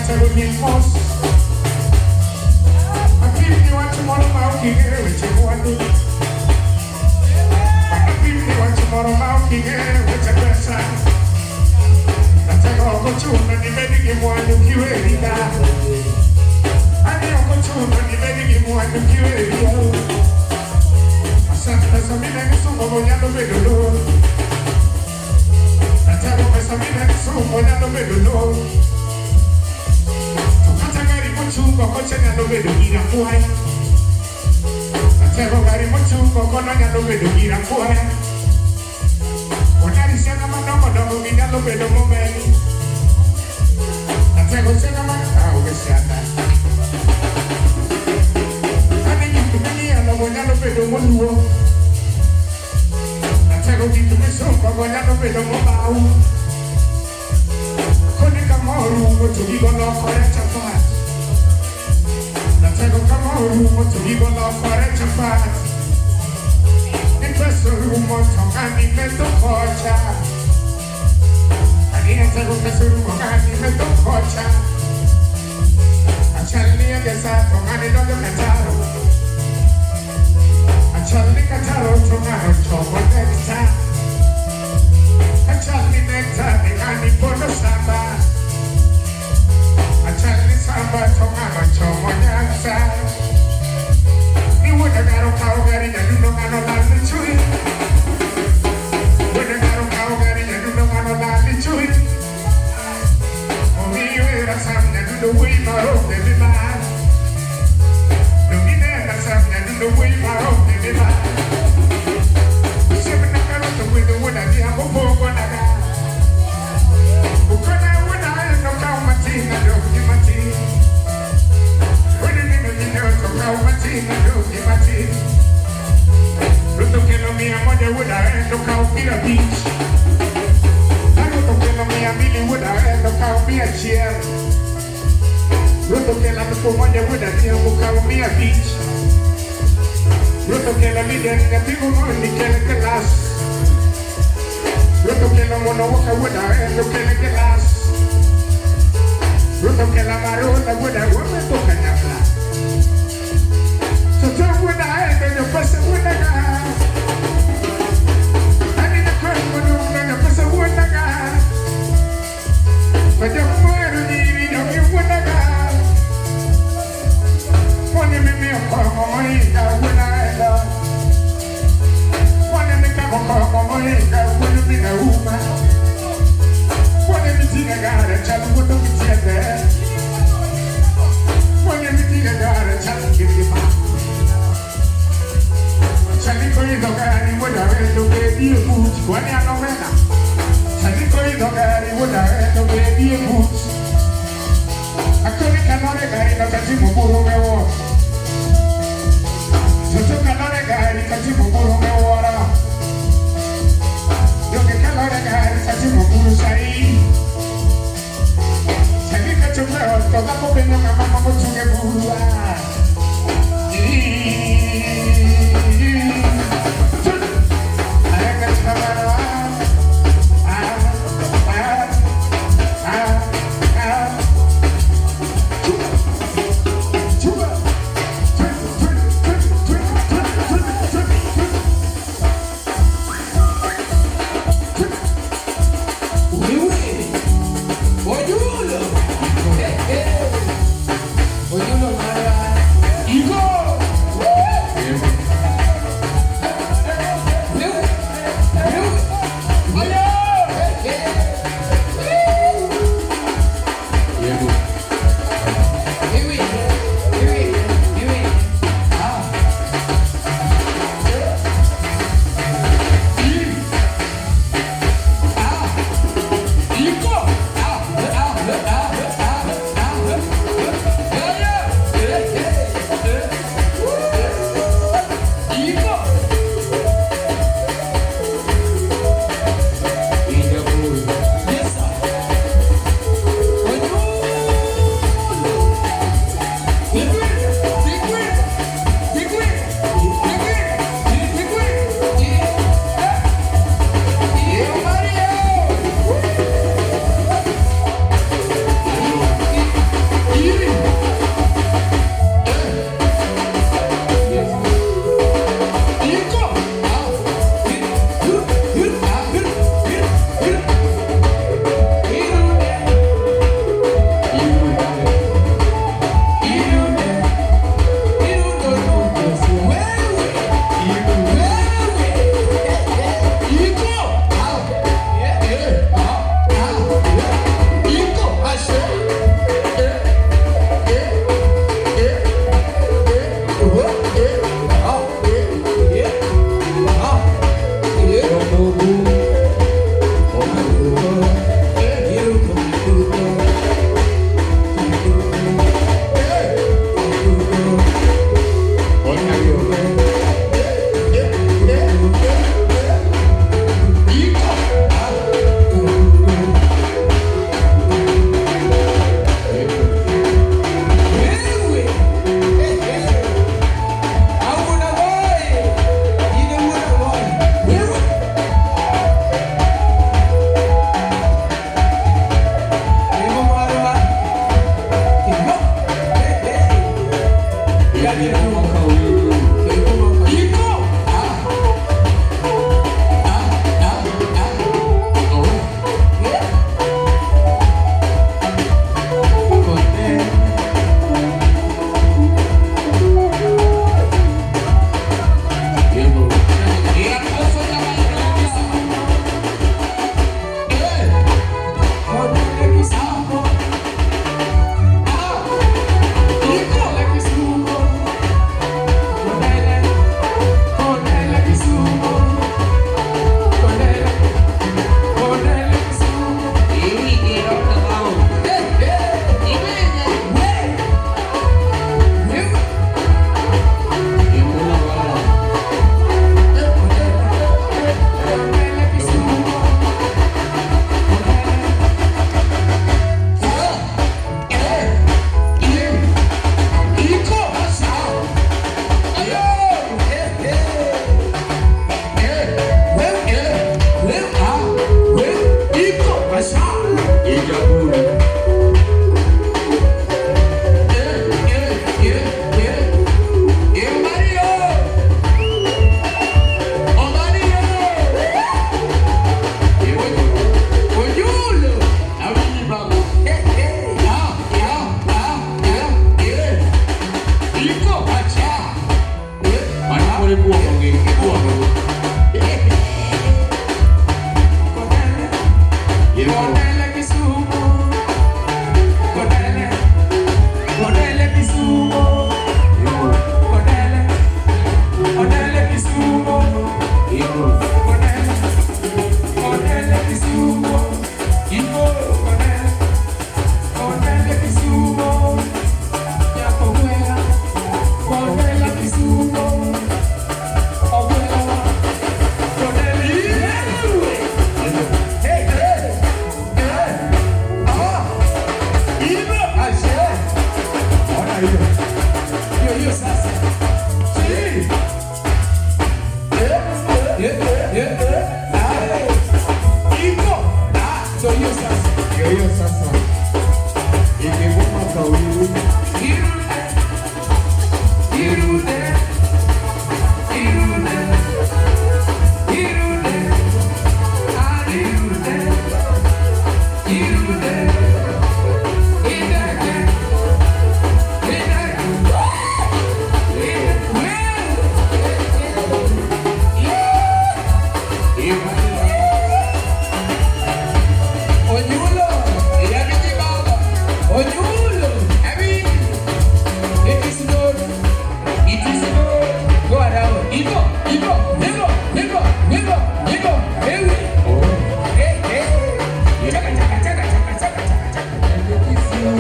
Natego ni mos. Apim ni wach moro ma ok ing'eyo weche mwandu. Apim ni wach moro ma ok ing'eyo weche pesa. Natego ok ochuno ni bed gi mwandu kiweri ka. Ani ok ochuno ni bed gi mwandu kiweri. Asante pesa mine gisungo go nyalo bedo low. Natego pesa mine gisungo nyalo bedo low. To kata gari mochungo kocha nyalo bedo gir akwaya. Natego gari mochungo kono nyalo bedo gir akwaya. Onari siana madongo dongo gi nyalo bedo momeni. Natego siana ma ah, onge siana. Ani gik ming'ielo go nyalo bedo moluo. Natego gik misungo go nyalo bedo mobau. Koni kama orumo to gigo lokore chapat. Natego kama orumo to gigo lokore chapat. Ni pesa orumo to ng'ani metho kocha. Ani natego pesa orumo ng'ani metho kocha. Achal ni Egesa to ng'ani donjo Kataro. Achal ni Kataro to ng'ano chomo Nectar. Achal ni Nectar ni ng'ani pondo Samba. Achal ni Samba to ng'ano chomo Nyanza. Ni wuod agaro kawo gari nyadundo ng'ano lal ni chui. Wuod agaro kawo gari nyadundo ng'ano lal ni chui. Omiyo era sam nyadundo wuoyi maonge mibadhi. Donginena sam nyadundo wuoyi maonge mibadhi. Osiepna karuto gwedho wuod adhiambo pogo naga. Ukona wuod aendo kaw matin adong' gi matin. Wuod nino nyinyo to kaw matin adong' gi matin. Ruto kelo 100 wuod aendo kaw 50. Ruto kelo 200 wuod aendo kaw 100. Ruto kelo 1,000 wuod adhiambo kaw 500. Ruto kelo liden nyathi mondi kel glass. Ruto kelo mono woka wuod aendo kel glass. Ruto kelo marola wuod awometho kanyakla. Toto wuod aendo jopesa wuod aga. Ani nyakon modong' jopesa wuod aga. Jok mohero nyiri jogi wuod aga. Mone mimiyo kong'o mohinga wuod aendo. Mone mikago kong'o mohinga wuod min auma. Mone miting'e gare chal wuotho gi tiende. Mone miting'e gare chal gin gi ma. Chali koidho gari wuod awendo bedie buch kwani an omena. Chali koidho gari wuod awendo bedie buch. Akoni kalore gari no tatimo buru mewuoro. Toto kalore gari tatimo buru mewuoro. Donge kalore gari tatimo buru saidi. Chali kachopo e ot to dhako penjo ng'ama mochung' e buru. Ah. Ah, ah, ah, ah. Chuba, chuba. 20, 20, 20, 20, 20, 20, 20. Wewe. Ojulo. Eh, eh. Ojulo mara. Iko! Wewe. Wewe. Eh, eh. Yebo. Wewe. Wewe. Wewe. Ah. Ah. Iko. Ah, ah, ah, ah, ah. Eh, eh, eh. Iko. Yes, sir. Ojulo. Onyulo, Onyulo, I mean, it is good, it is good. Go around. Ibo, Ibo, Ibo, Ibo, Ibo, Ibo, Ewi. Hey, hey. Chaka, chaka, chaka, chaka, chaka, chaka, chaka.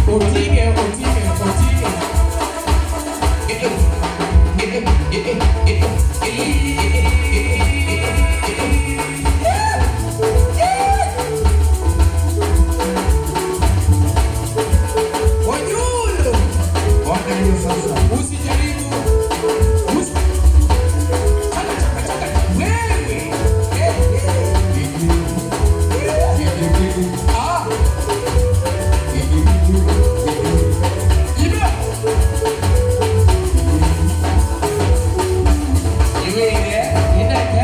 Otike, otike, otike. Onyulo, Ona hiyo sasa. usijaribu. Chaka, chaka, chaka. Wewe. Eh, eh. Ah. Ibe. Iwe ine, ine.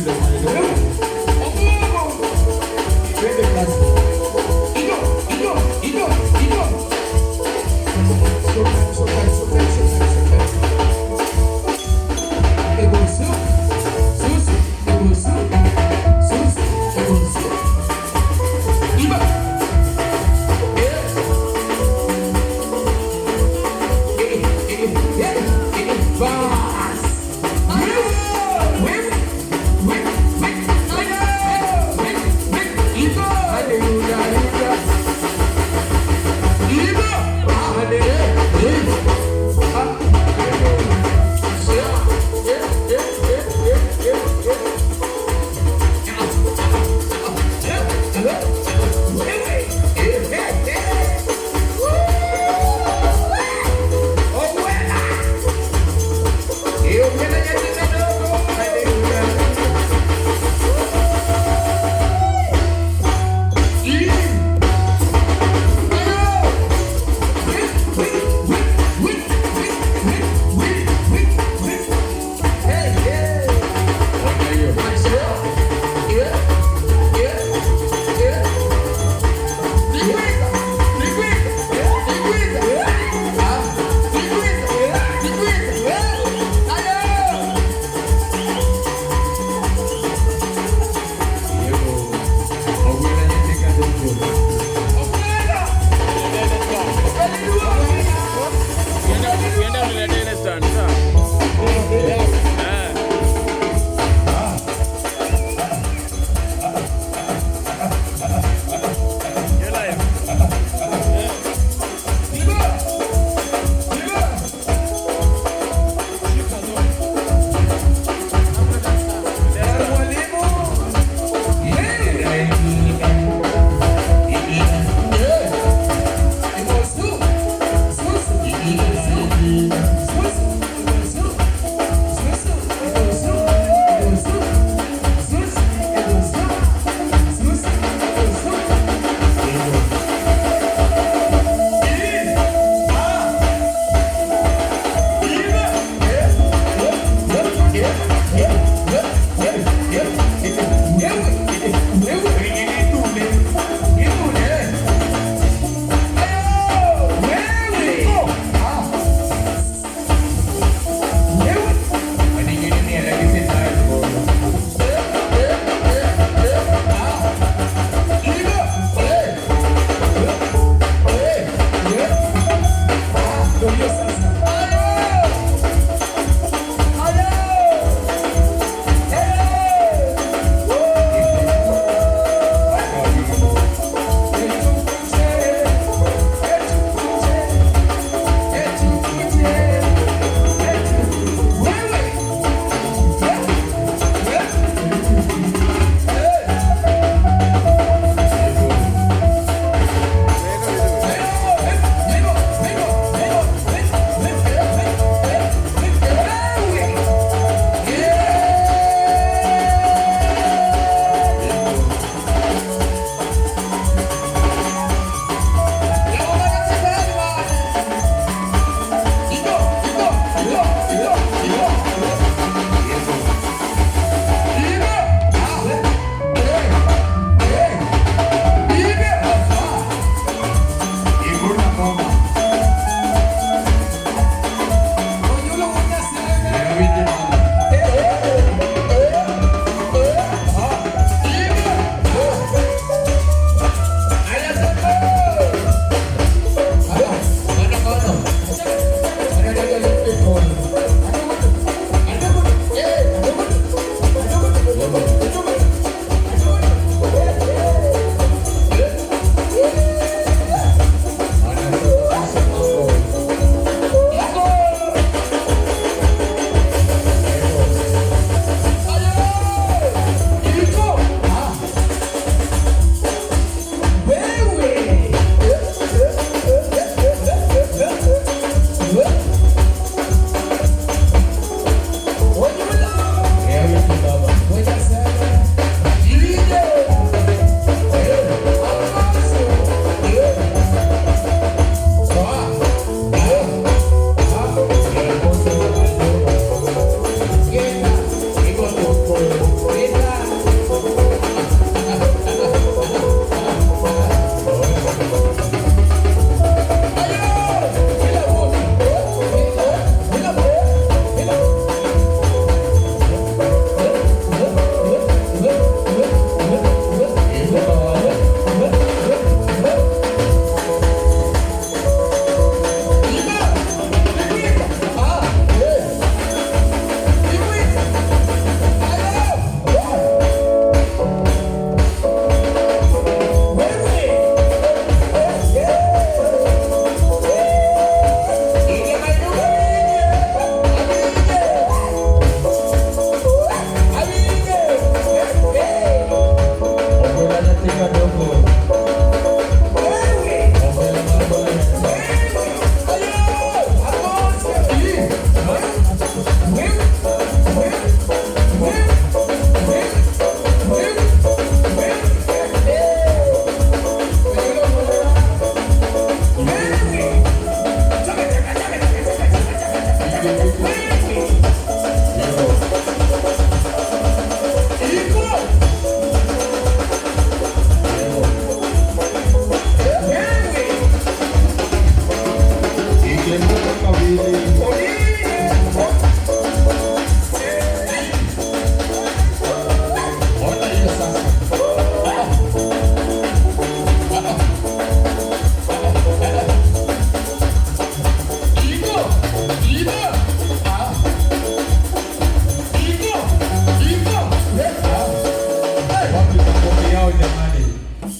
Ndio maeneo. Twende kazi. Ilo, ilo, ilo, ilo. Showtime, showtime, showtime, showtime, showtime. Ebosu, susu, ebosu, susu, ebosu. Iba. Eh. Eh, eh, eh, eh, bas. Wip, wip, wip, wip.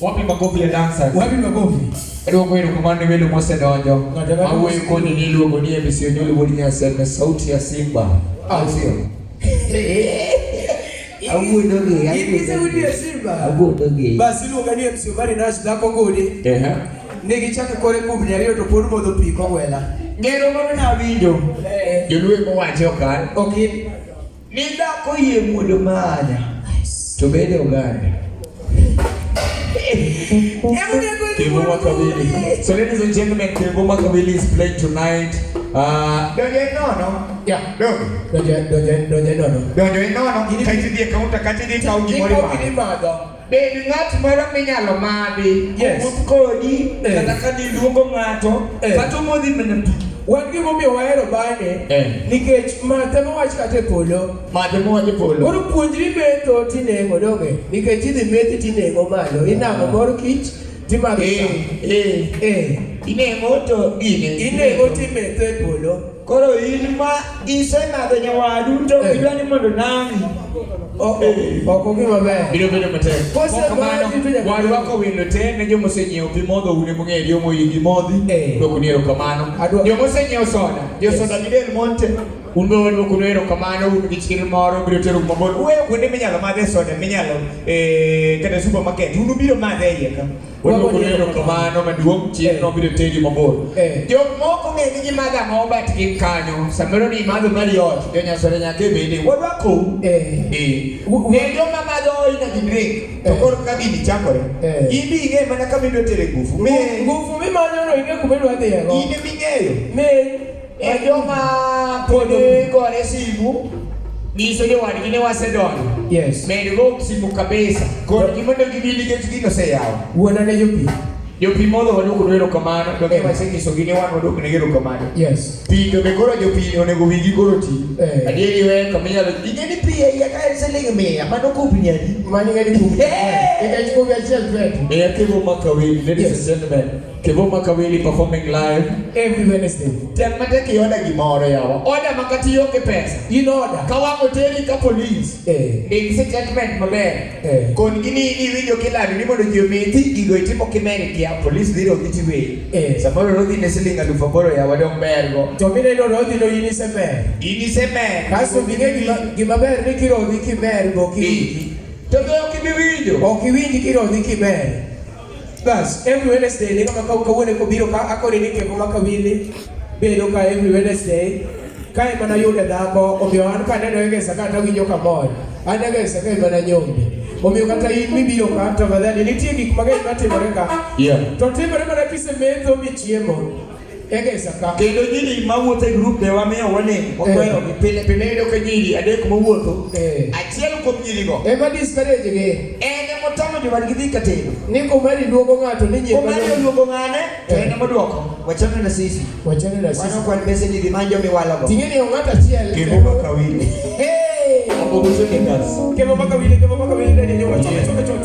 Wapi makofi ya dancers? Wapi makofi? Adwoko erokamano ne welo mosedonjo. Ng'ato ang'ato Mawuoyo kodi ni iluongo ni MC Onyulo wuod Nyaseme, sauti ya Simba. Au sio? Awuondo gi, In gi sauti ya Simba. Awuondo gi. Bas iluonga ni MC Omari Nash dhako ngudi. Ehe. Ne gichako kore kubni ariyo to pod modho pi kogwela. Ngero moro nawinjo. Eh. Joluo mowache okal. Ok in. Ni dhako yie muodo manya. To bede oganda. Kevo Makabili. So ladies and gentlemen, Kevo Makabili is playing tonight. Donjo e nono. Yeah. Donge. Donjo donjo donjo nono. Donjo e nono. Kaito idhi e counter kacha idhi ikaw gimoro Ikaw imadho. gini madho. Bed ng'at moro minyalo madhi. Yes. Owuoth kodi, Eh. kata ka niluongo ng'ato, Eh. kata omodhi mana pi. Wan gimomiyo wahero bane Eh. nikech mathe mowach kata e polo. Madhe mowach e polo. Koro puonjri metho tineng'o donge nikech idhi methi tineng'o malo inang'o mor kich timadho Eh, chak. eh. Eh. Ineng'o to gine. Ineng'o timetho e polo. Koro in ma isemadho nyawadu to Eh. idwa ni mondo nang'i. Ok ogima ber. Biro bedo matek. Kose Kamano, madhi to nyaka- warwako welo te ne joma osenyiewo pi modho une mong'eyo yo moyie gi modhi. Eh. Dwokonu erokamano. Adwa- Joma osenyiewo soda, jo soda gi Del Monte. Un be wadwokonu erokamano, un gi chir moro biro tero mabor. Uweyo kuonde minyalo madhe soda minyalo kata supermarket. Un ubiro madhe e iye ka. Wadwokonu erokamano maduong' chirno biro teri mabor. Eh. Jok moko ng'e ni gimadho ang'o but gin kanyo. Samoro ni imadho Marriott, jo Nyasore nyaka e bede. Warwakou. Eh. Eh. Ne joma madho energy drink to Eh. koro ka gini chakore. Eh. In be ing'e mana kama idwa tere ngufu. Me Ngufu mimanyono ing'e kuma idwa dhiye go. in eming'eyo. Me E joma pod gore simu nyiso jowadgi ni wasedonjo. Yes. Med go simu kabisa. Kod gi mondo gibi nikech gino oseyawo. Wuona ne jopi. Jopi modho waduoko erokamano. Donge Eh. wasenyisogi ni wan waduoko negi erokamano. Yes. Pi to be koro jopi onego wigi koro ti. Eh. Adieri we kaminyalo Ing'e ni pi e iye ka en siling mia, mano kupni adi? Mano ing'e ni kubi. Eh. Nikech kubi achiel 20. Eh, Kevo Makaweli, ladies Yes. and gentlemen, Kevo Makaweli performing live. Every Wednesday. Tem matek ioda gimoro yawa. Oda makati ionge pesa. In order. Ka wang' oteri ka polis. Eh. Ndik statement maber. Eh. Kon gi ni iwinjo kilando ni mondo ji omethi gigo itimo kimer kia polis dhi rodhi tiweyi. Eh. Samoro rodhi ne siling alufu aboro yawa dong bergo. To mineno rodhi no in isemer. In isemer. Kasto bing'e gima ber ni kirodhi kimer be ok iwinji. To be ok ibi winjo. Ok iwinji kirodhi kimer. Bas, every Wednesday ni kama kawuono kobiro ka akoni ni Kevo Makawili bedo ka every Wednesday. Kae mana yude dhako, omiyo an kaneno Egesa ka tawinjo kamor. An Egesa ka mana nyombi. Omiyo kata in mibiro ka tafadhali nitie gik mang'eny matimore ka. Yeah. To timore mana kisemetho michiemo. Egesa ka. Kendo nyiri mawuotho e grup be wamiyo warning, wakwerogi. Pile pile iyudo ka nyiri adek mowuotho. Eh. Achiel kuom nyirigo Ema discourage gi. en emotamo jowadgi dhi ka tedo. Ni komari luongo ng'ato ni nyie. Omari oluongo ng'ane To en emoduoko. wachano na sisi. Wachane na Wan sisi. ok wan mbeseni dhi many jomiwalogo. Ting'e ni ng'ato achiel. Kevo Makawili. Hey! Obogoso niggas. Kevo Makawili, Kevo Makawili, nene nyoka, choke, choke, choke.